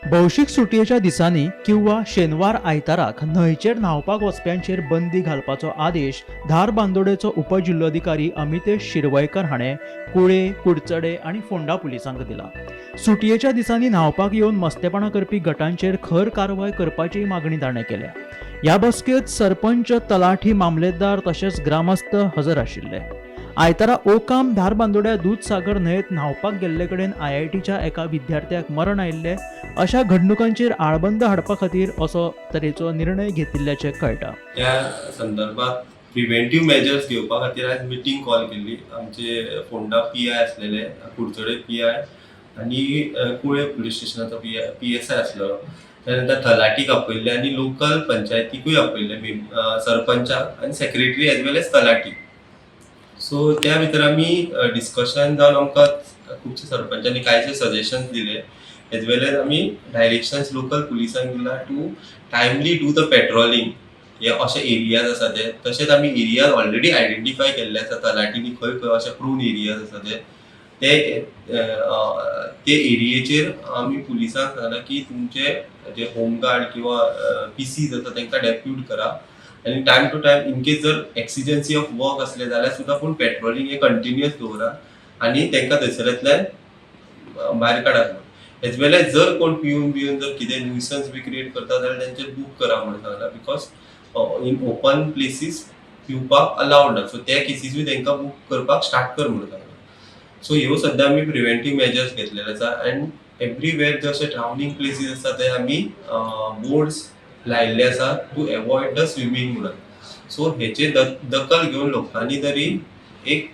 भौशीक सुटयेच्या दिसांनी किंवा शेनवार आयताराक न्हंयचेर न्हांवपाक वचप्यांचेर बंदी घालपाचो आदेश धारबांदोडेचो उपजिल्लोधिकारी अमितेश शिरवयकर हाणें कुळे, कुडचडे आनी फोंडा पुलिसांक दिला. सुटयेच्या दिसांनी न्हांवपाक येवन मस्तेपणां करपी गटांचेर खर कारवाय करपाचीय मागणी ताणें केल्या. ह्या बसकेंत सरपंच, तलाठी, मामलेदार तशेंच ग्रामस्थ हजर आशिल्ले. आयतारा ओकाम धारबांदोड्या दूदसागर न्हंयेत न्हांवपाक गेल्ले कडेन आयआयटीच्या एका विद्यार्थ्याक मरण आयिल्लें. अशा घडणुकांचेर आळबंद हाडपा खातीर असो तरेचो निर्णय घेतिल्ल्याचें कळटा. त्या संदर्भात प्रिवेंटीव मेजर्स घेवपा खातीर आयज मिटींग कॉल केल्ली. आमचे फोंडा पी I आसलेले, कुडचडे पी I आनी कुळे पुलीस स्टेशनाचो पी एस I आसलेलो. त्या नंतर तलाटीक आपयल्ले आनी लोकल पंचायतीकूय आपयल्ले, सरपंचाक आनी सेक्रेटरी एज वेल एज तलाटी. सो त्या भितर आमी डिस्कशन जावन आमकां खुबशे सरपंचांनी कांयचे सजेशन्स दिले, एज वेल एज आमी डायरेक्शन्स लोकल पुलिसांक दिला to timely do the patrolling. हे अशे एरियाज आसा ते. तशेंच आमी एरियाज ऑलरेडी आयडेंटिफाय केल्ले आसा तलाटींनी, खंय खंय अशे प्रोन एरियाज आसा ते. ते ते एरियेचेर आमी पुलिसांक सांगला की तुमचे जे होमगार्ड किंवा पीसीज आसा, तांकां डेप्यूट करा आनी time to time in case जर एक्सिजन्सी ऑफ वर्क असले जाल्यार सुद्दां पूण पेट्रोलिंग हे कंटिन्युअस दवरा आनी तांकां थंयसरांतल्यान भायर काडात म्हणून. एज वेल एज जर कोण पिवन बिवन जर कितें न्युसन्स बी क्रिएट करता जाल्यार तेंचेर बूक करा म्हणून सांगला, because in open places पिवपाक अलावड ना. सो त्या केसीसूय तांकां बूक करपाक स्टार्ट कर म्हणून सांगला. सो ह्यो सद्या आमी प्रिवेंटीव मेजर्स घेतलेले आसा अँड एवरीवेर जे अशे ड्रावनींग प्लेसीस आसा, ते आमी बोर्ड्स लायिल्ले आसा टू एवॉयड the swimming म्हणून. सो हेचे दखल घेवन लोकांनी तरी एक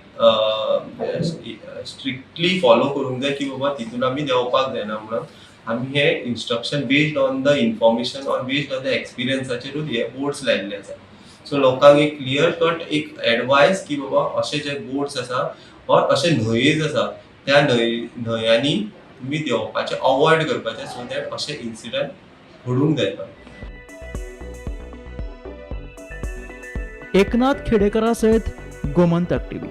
स्ट्रिक्टली फॉलो करूंक जाय की बाबा तितून आमी देंवपाक जायना म्हणून. आमी हे instruction based on the information or based on the एक्सपिरियन्साचेरूच हे बोर्ड्स लायिल्ले आसा. सो लोकांक एक क्लियर कट एक एडवायस की बाबा अशे जे बोर्ड्स आसा ऑर अशे न्हंयेज आसा, त्या न्हंयांनी तुमी देंवपाचें अवॉयड करपाचें, सो that अशे इन्सिडंट घडूंक जायना. एकनाथ खेडेकरा सयत गोमंतक टीव्ही.